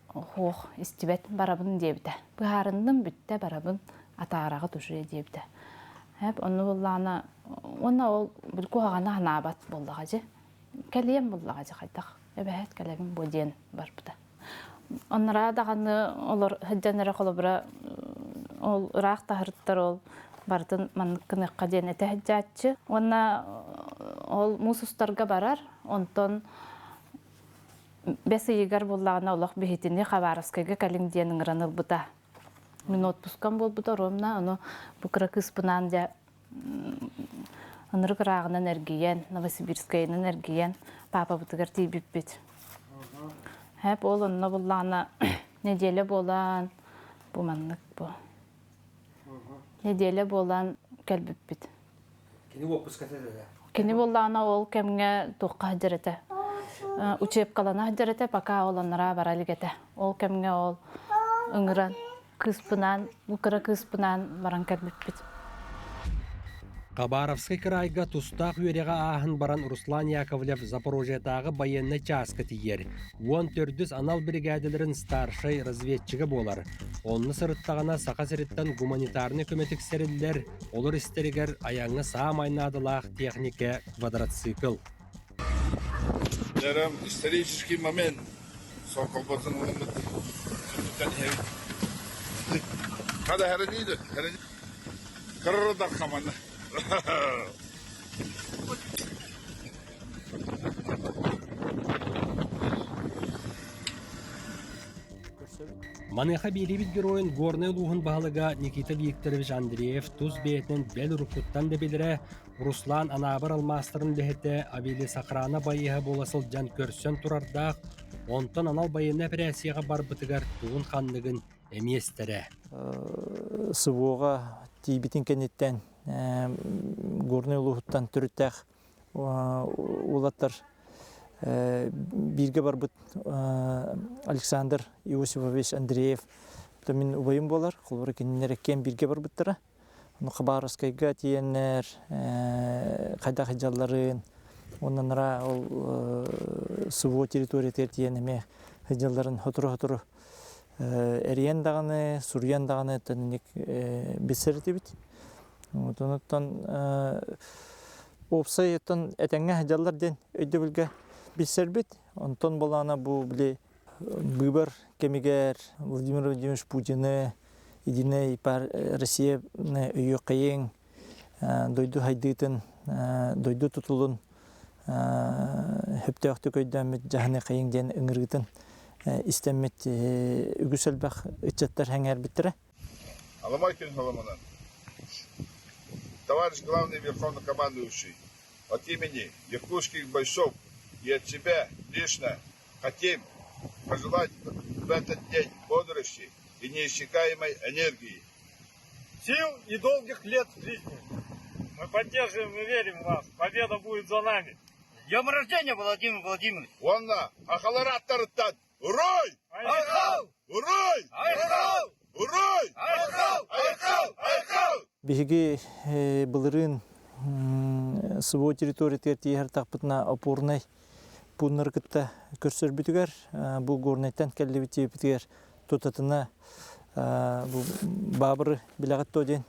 S6: хуох истибэт барабын диэбитэ. Быһаарынным бүттэ барабын атаараҕыт уже диэбитэ. Хэп онну буллаҕына уонна ол бил куһаҕаны санаабат буоллаҕа дьи. Кэлиэм буллаҕа дьи хайдах эбэһээт кэлэбин бу диэн барбыта. Оннороо даҕаны олор сылдьан эрэ холобура ол ыраах таһырыттар ол барытын маннык гыныахха диэн этэ сылдьааччы. Уонна ол муус устарга барар, онтон бэс ыйыгар буллаҕына олох биһитини Хабаровскайга кэлиҥ диэн ыҥыран ылбыта. Мин отпускам буолбута ровно, ону бу кыра кыыспынаан дьэ ынырык ырааҕынан эргийэн, Новосибирскайынан эргийэн паапабытыгар тиийбиппит. Хэп ол онно буллаҕына неделя буолан бу маннык бу. Неделя буолан кэлбиппит.
S1: Кини уоппуската этэ.
S6: Кини буоллаҕына ол кэмҥэ туохха сылдьар этэ. Учебкалана сылдьар этэ, пока ол анараа бара илик этэ. Ол кэмҥэ ол ыҥыран кыыспынаан, бу кыра кыыспынаан баран кэлбиппит.
S1: Хабаровскай кыраайга тустаах үөрэҕи ааһан баран Руслан Яковлев Запорожьетааҕы байыаннай чааска тиийэр. 14-үс анал биригээдэлэрин старшай разведчига буолар. Онно сырыттаҕына Саха сириттэн гуманитарнай көмө тиксэриллэр, олор истэригэр айаҥҥа саамай наадалаах техникэ квадроцикл.
S17: Дьэрем исторический момент Соколботун ылыммыт түмүктэн иһэбит. Хада хәрәниде, хәрәни. Кырырдар хаманы.
S1: Маныаха биэриибит геройун Горнай улууһун баһылыга Никита Викторович Андреев тус бэйэтинэн бэл уруккуттан да билэрэ, Руслан Анаабыр алмаастарын үлэһитэ Авелисохрана байыаһа буола сылдьан көрсөн турардаах. Онтон анал байыаннай эпэрээссийэҕэ барбытыгар тугун-ханныгын эмиэ истэрэ.
S18: СВО-ҕа тиийбитин кэнниттэн Горнай улууһуттан төрүттээх уолаттар бииргэ барбыт Александр Иосифович Андреев мин убайым буолар. Холобура кинилэр иккиэн бииргэ барбыттара. Хабаровскайга тиийэннэр хайдах сылдьалларын уонна нара ол СВО территориятыгар тиийэн эмиэ сылдьалларын сотору-сотору эрийэн даҕаны, суруйан даҕаны тэнник билсэр этибит. Онуттан уопсай оттон этэҥҥэ сылдьаллар диэн өйдөбүлгэ билсэрбит. Онтон болаана бу били быыбар кэмигэр Владимир Владимирович Путины Единая Россия өйүөххэйиҥ, дойду хайдыытын, дойду тутулун сөптөөхтүк өйдөөммүт дьаһаныаххайыҥ диэн ыҥырыытын истэммит үгүс элбэх ыччаттар сэҥээрбиттэрэ.
S17: Аламайкин Соломонов, товарищ главный верховный командующий, от имени якутских бойцов и от себя лично хотим пожелать в этот день бодрости и неиссякаемой энергии.
S19: Сил и долгих лет жизни. Мы поддерживаем и верим в вас. Победа будет за нами.
S20: С днем рождения, Владимир Владимирович!
S17: Уонна сахалар ааттарыттан Уруй!
S20: Айхал!
S17: Уруй!
S20: Айхал!
S17: Уруй!
S20: Айхал!
S17: Айхал! Айхал!
S18: Биһиги былырыын СВО территориятыгар тиийэр тахпытына опорнай пууннары кытта көрсөрбүтүгэр бу Горнайтан кэллибит диэбитигэр тутатына бу баабыры билэҕит дуо диэн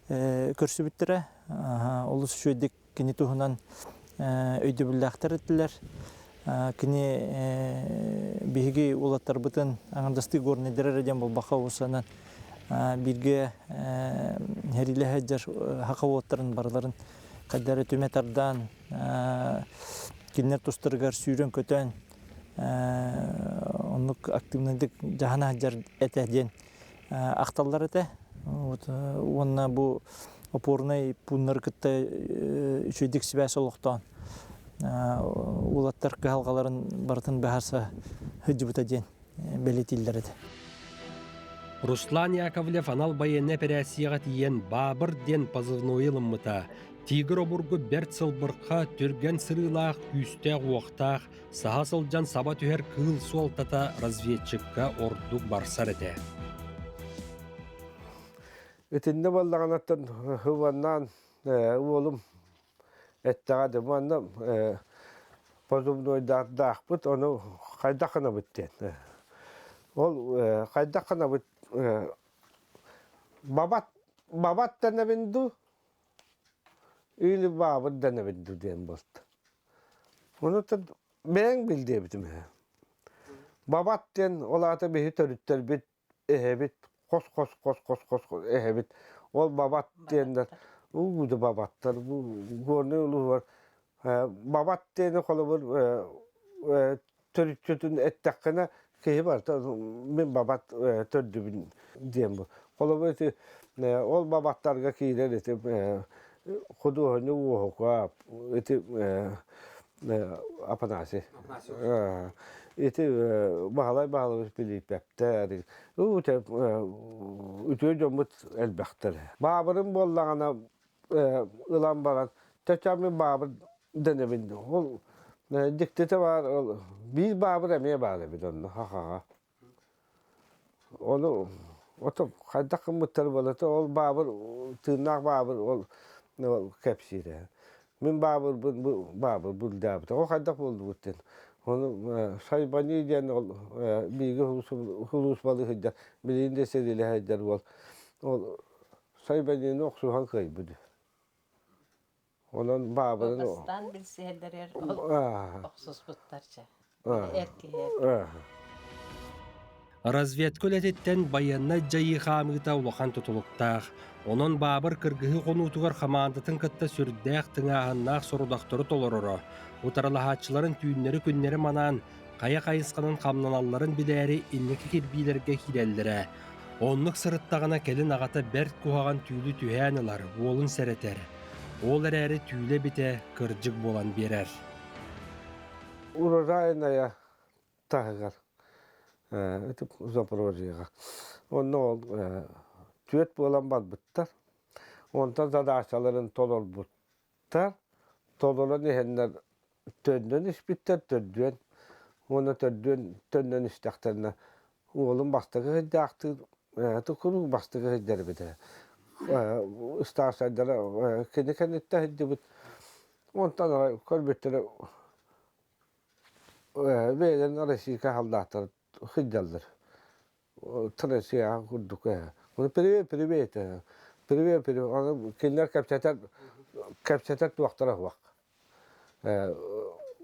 S18: көрсүбүттэрэ. Олус үчүгэйдик кини туһунан өйдөбүллээхтэр этилэр. Кини биһиги уолаттарбытын аҥардастыы горнайдар эрэ диэн буолбакка уусанан бииргэ сэриилэһэ сылдьар саха уолаттарын барыларын хайдах эрэ түмэ тардан кинилэр тустарыгар сүүрэн-көтөн оннук активнайдык дьаһана сылдьар этэ диэн ахталлар этэ. Вот, уонна бу опорнай пууннары кытта үчүгэйдик сибээс олохтоон уолаттар кыһалҕаларын барытын быһаарса сылдьыбыта диэн бэлиэтииллэр этэ.
S1: Руслан Яковлев анал байыаннай эпэрээссийэҕэ тиийэн «Баабыр» диэн позывнойу ылыммыта. Тигр обургу бэрт сылбырха, түргэн сырыылаах, күүстээх-уохтаах, саһа сылдьан саба түһэр кыыл суолтата разведчикка ордук барсар этэ.
S2: Итиннэ буоллаҕынаттан хыбаннаан уолум эттэҕэ да манна позывнойдаахпыт ону хайдах гынабыт диэн. Ол хайдах гынабыт бабат бабат дэнэбин дуу или баабыт дэнэбин дуу диэн буолта. Ону бэйэҥ бил диэбитим үһү. Бабат диэн ол аата биһи төрүттэрбит эһэбит хос хос хос хос хос эһэбит ол бабат диэннэр уу да бабаттар бу горнай улууһугар бабат диэни холобур төрүччүтүн эттэххинэ киһи барыта мин бабат төрдүбүн диэн бу холобур ити ол бабаттарга киирэр ити худуоһунньук Уоһукап ити Апанасий ити Баһылай Баһылович Пилииппэптэр үтүө дьоммут элбэхтэр баабырым буоллаҕына ылан баран чача мин баабыр дэнэбин ол дьиктитэ баар ол биир баабыр эмиэ баар эбит онно ха-ха Ону ото хайдах гыммыттар буолла ол баабыр тыыннаах баабыр ол кэпсиирэ. Мин баабырбын бу баабыр булдаабыта. Ол хайдах буолдубут диэн. Ону Сайбани диэн ол бииргэ сулууспалыы сылдьар, билигин да сэриилэһэ сылдьар уол. Ол Сайбанины охсуһан кыайбыт. Онон баабырын
S3: Бастаан билсиһэллэригэр охсуспуттар чэ. Эр киһи.
S1: Разведка үлэтиттэн байыаннай дьайыы хаамыыта улахан тутулуктаах. Онон Баабыр кыргыһыы хонуутугар хамаандатын кытта сүрдээх тыҥааһыннаах сорудахтары толороро. Утарылаһааччыларын түүннэри-күннэри манаан, хайа хайысханан хамнаналларын билээри инники кирбиилэргэ киирэллэрэ. Оннук сырыттаҕына кэлин аҕата бэрт куһаҕан түүлү түһээн ылар, уолун сэрэтэр. Ол эрээри түүлэ битэ кырдьык буолан биэрэр.
S2: Урожайная. таһыгар Запорожьеҕа. Онно ол түөрт буолан барбыттар. Онтон задачаларын толорбуттар. Толорон иһэннэр төннөн испиттэр, төрдүөн. Уонна төрдүөн төннөн истэхтэринэ уолум бастакы сыдьаахтыыр, куруук бастакы сылдьар эбит ээ. Ыстаарсайдара кини кэнниттэн сылдьыбыт. Онтон арай көрбүттэрэ бэйэлэрин Российскай халдааттар сылдьаллар. Россияҕа курдук Привет, привет, привет, привет. Аны кинилэр кэпсэтэр кэпсэтэр туохтара суох.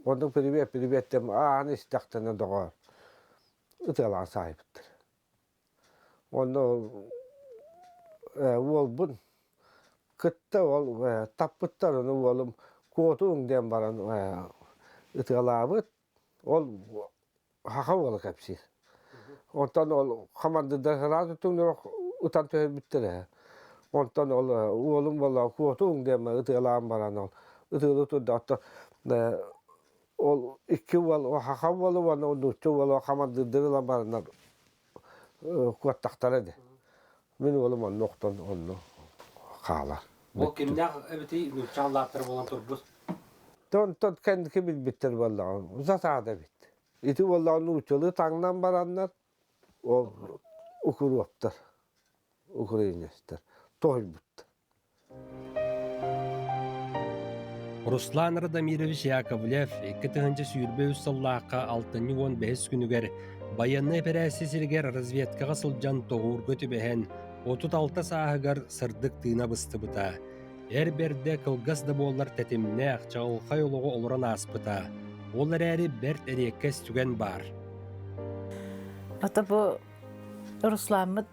S2: Оннук привет, привет диэн ааһан истэхтэринэ доҕоор ытыалаан саайбыттар. Онно уолбун кытта ол таппыттар ону уолум куотуҥ диэн баран ытыалаабыт. Ол саха уола кэпсиир. Онтон ол хамандыырдар сразу түҥнэри ытан түһэрбиттэр ээ. Онтон ол уолум буолла куотуҥ диэн ытыалаан баран ол ытыалыы турда. Оттон ол икки уол саха уола уонна нуучча уола хамандыырдары ылан бараннар куоттахтара ди. Мин уолум онно охтон онно хаалар.
S1: Ол кимнээх эбитий нуучча аллааттара буолан турбут?
S2: Онтон кэнники билбиттэр буоллаҕа засада эбит. Ити буоллаҕа нууччалыы таҥнан бараннар ол укуруоптар, украинецтар тоһуйбуттар.
S1: Руслан Радомирович Яковлев 2023 сыллаахха алтынньы 15 күнүгэр байыаннай эпэрээссийэ сиригэр разведкаҕа сылдьан тоҕуурга түбэһэн 36 сааһыгар сырдык тыына быстыбыта. Эр бэрдэ кылгас да буоллар тэтимнээх, чаҕылхай олоҕу олорон ааспыта. Ол эрээри бэрт эриэккэс түгэн баар.
S3: Ата бу Руслааммыт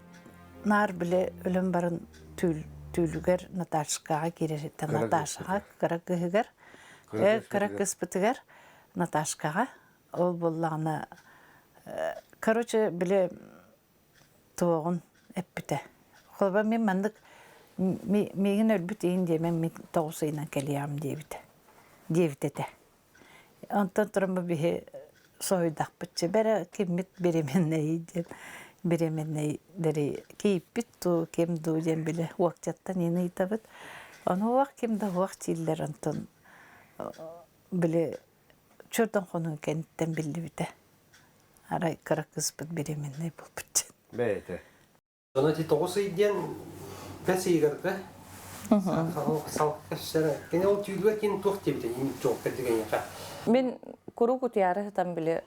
S3: наар били өлөн баран түүл түүлүгэр Наташкаҕа киирэр Наташаҕа кыра кыыһыгар кыра кыыспытыгар Наташкаҕа ол буоллаҕына короче били туоҕун эппитэ холобура мин маннык миигин өлбүт иһин диэмэн мин 9 ыйынан кэлиэҕим диэбитэ диэбит этэ Онтон туран бу биһи соһуйдахпытчы бэрэ киммит беременнэй диэн беременнэйдэри кииппит дуу ким дуу диэн били уоктяттан иин ыйытабыт. Ону уох ким да уох дииллэр онтон били чөрдөн хонун кэнниттэн биллибитэ. Арай кыра кыыспыт беременнэй буолбут диэн.
S2: Бэйэтэ.
S1: Ону ити 9 ый диэн бэс ыйыгар да салкассара. Кини ол түүлүгэр кини туох диэбитэ чуолкай дигэньэхэ.
S15: Мин куруук утуйаары сытан били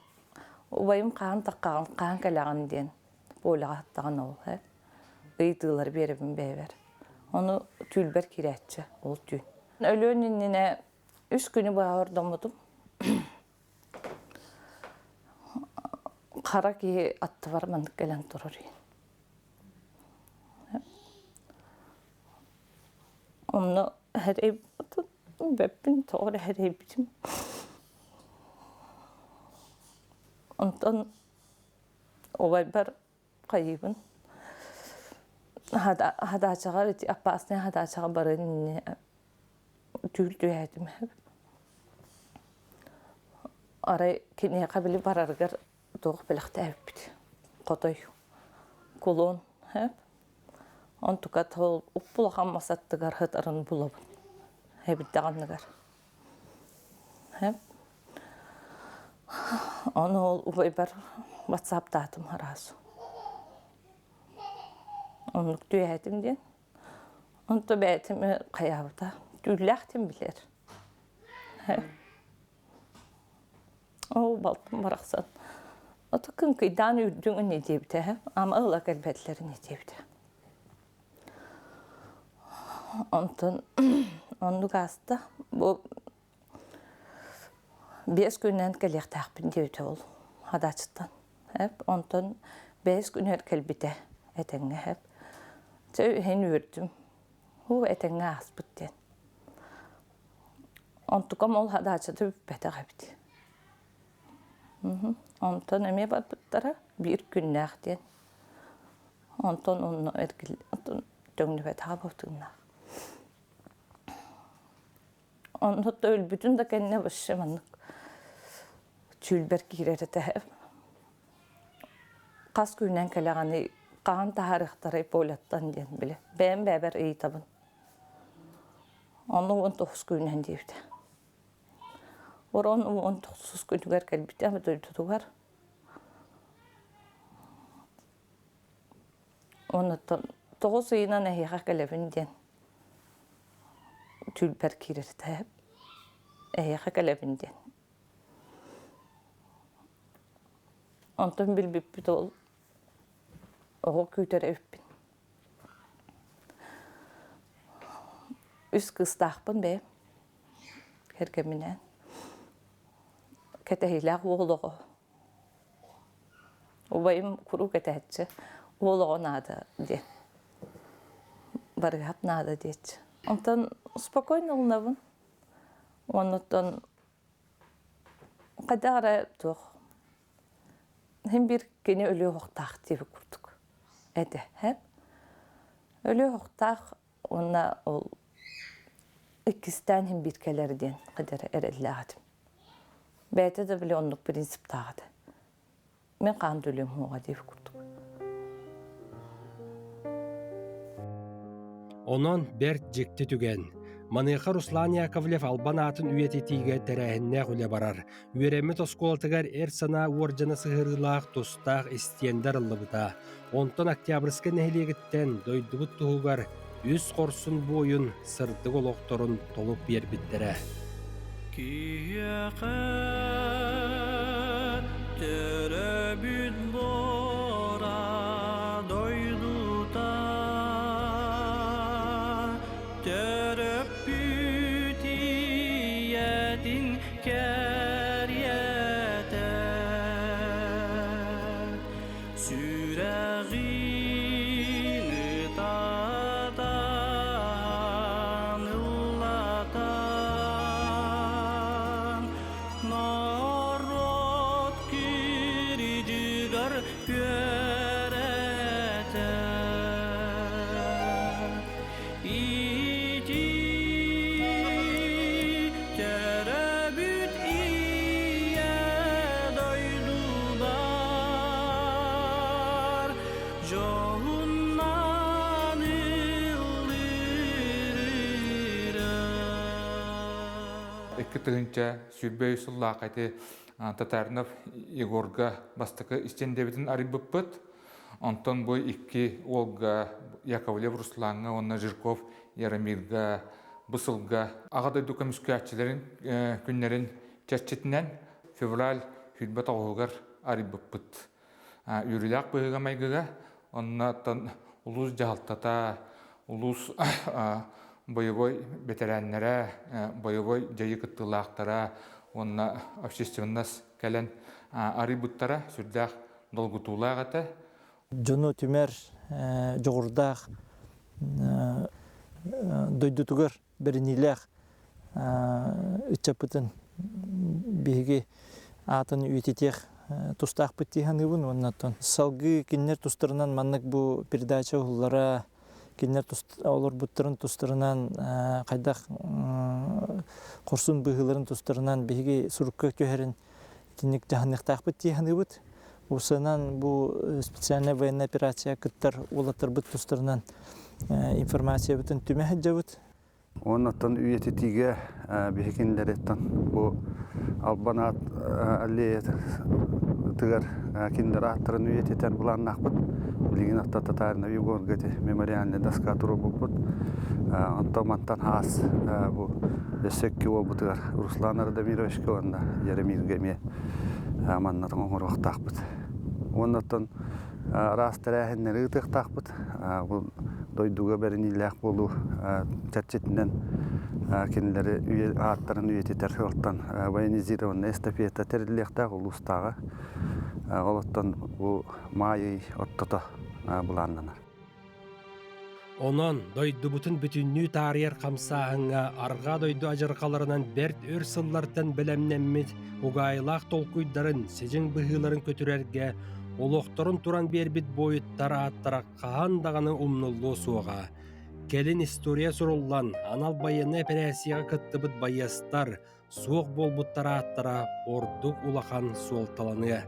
S15: убайым хаан таккаҕын хаан кэлэҕин диэн поляҕа сыттаҕын ол э ыйытыылары биэрэбин бэйэбэр. Ону түүлбэр киирээччи ол түүн. Өлүөн иннинэ үс күнү быһа ордоммутум. Хара киһи аттыбар маннык кэлэн турар Онно эрэйбэппин тоҕо эрэ эрэйбитим. Онтон убайбар хайыыбын хадаачаҕа ити опасный хадаачаҕа барыан иннинэ түүл түһээтим. Арай киниэхэ били барарыгар туох бэлэхтээбиппит. Хотой, кулон, Онтука ол уппулахан мас аттыгар сытарын булабын. Эбирдэҕиннигэр. Ону ол убайбар ватсаптаатым араас. Оннук түһээтим диэн. Онто бэйэтим хайаабыта. Түүллээхтим билэр. Оо, балтым барахсан. Ото кыҥкыйдаан үрдүҥ ини диэбитэ, ама ыла кэлбэтилэр ини диэбитэ. Онтон оннук ааста. Бу 5 күнүнэн кэлиэхтээхпин диэбитэ ол хадаачыттан. Эп онтон 5 күнүгэр кэлбитэ этэҥҥэ эп. Чэ иһин үөрдүм. Һуу этэҥҥэ ааспыт диэн. Онтукам ол хадаачыта бүппэтэх эбит. Онтон эмиэ барбыттара биир күннээх диэн. Онтон онно эргил төҥнүбэтэҕэ бутууннаах. Онно өлбүтүн да кэннэ вообще маннык чүүлбэр киирэр этэ. Хас күнүнэн кэлэҕиний, хаһан таһаарыахтарай поляттан диэн били. Бэйэм бэйэбэр ыйытабын. Ону 19 күнүнэн диэбитэ. Орон 19 күнүгэр кэлбитэ дойдутугар. Онуттан 9 ыйынан эһиэхэ кэлэбин диэн түүлбэр киирэртээп. Эһиэхэ кэлэбин диэн. Онтон билбиппит ол оҕо күүтэр эбиппин. Үс кыыстаахпын бэйэм кэргэмминээн. Кэтэһиилээх уол оҕо. Убайым куруук этээччи, уол оҕо наада диэн. Барыһап наада диэччи. Онтон спокойно ылынабын. Оннуттан хайдах эрэ туох Син биир кини өлүө уохтаах диэбит курдук этэ һэп. Өлүө уохтаах уонна ол иккистээн син биир кэлэр диэн кыдьара эрэллээх этим. Бэйэтэ да били оннук принциптаах этэ. Мин хаан да өлүөм суоҕа диэбит курдук.
S1: Онон бэрт дьикти түгэн. Маныаха Руслан Яковлев албан аатын үйэтитиигэ тэрээһиннээх үлэ барар. Үөрэммит оскуолатыгар эр санаа уордьана сыһыарыылаах тустаах истиэндэ арыллыбыта. Онтон Октябрьскай нэһилиэгиттэн дойдубут туһугар үс хорсун буойун сырдык олохторун толук биэрбиттэрэ.
S21: Киһиэхэ төрөбүт буора дойдута төрөппүт ийэтин кэриэтэ сүрэҕин ытатан ыллатан норуот кирдьигэр үөрэтэр Ити төрөбүт ийэ дойдубар дьоһуннан ыллыырым.
S22: 2023 сыллаах ити Татаринов Егорга бастакы истиэндэбитин арыйбыппыт. Онтон бу икки уолга Яковлев Руслаҥҥа уонна Жирков Яромирга бу сылга Аҕа дойду көмүскээччилэрин күннэрин чэрчитинэн февраль 29-угар арыйбыппыт. Үөрүүлээх быһыыга-майгыга оннуттан улуус дьаһалтата, улуус боевой бэтэрээннэрэ, боевой дьайыы кыттыылаахтара уонна общественность кэлэн арыйбыттара сүрдээх долгутуулаах этэ.
S18: Дьону түмэр дьоҕурдаах дойдутугар бэриниилээх ыччаппытын биһиги аатын үйэтитиэх тустаахпыт дии саныыбын уонна оттон салгыы кинилэр тустарынан маннык бу передача уһуллара кинилэр олорбуттарын тустарынан хайдах хорсун быһыыларын тустарынан биһиги сурукка түһэрин итинник дьаһаныахтаахпыт дии саныыбыт. Уопсайынан бу специальная военная операция кыттар уолаттарбыт тустарынан информациябытын түмэ сылдьабыт.
S23: Оннуттан үйэтитиигэ биһи кинилэриттэн бу Албан аат аллеятыгар кинилэр ааттарын үйэтитэр былааннаахпыт. Билигин атта Татарина Егорга ити мемориальный доска туруорбуппут. Онтон мантан хаас бу өссө икки уолбутугар Руслан Радомировичка уонна Яромирга эмиэ манна оҥоруохтаахпыт. Уонна оттон араас тэрээһиннэри ыытыахтаахпыт. Бу дойдуга бэриниилээх буолуу чэрчитинэн кинилэри ааттарын үйэтитэр сыалтан военизированная эстафета тэриллиэхтээх улуустааҕы. Ол оттон бу маай ый ортото былааннанар.
S1: Онон дойдубутун бүтүннүү таарыйар хамсааһыҥҥа арҕаа дойду адьырҕаларынан бэрт өр сыллартан бэлэмнэммит угаайылаах толкуйдарын, сидьиҥ быһыыларын көтүрэргэ олохторун туран биэрбит буойуттар ааттара хаһан даҕаны умнуллуо суоҕа. Кэлин история суруллан, анал байыаннай эпэрээссийэҕэ кыттыбыт байыастар суох буолбуттар ааттара ордук улахан суолталаныа.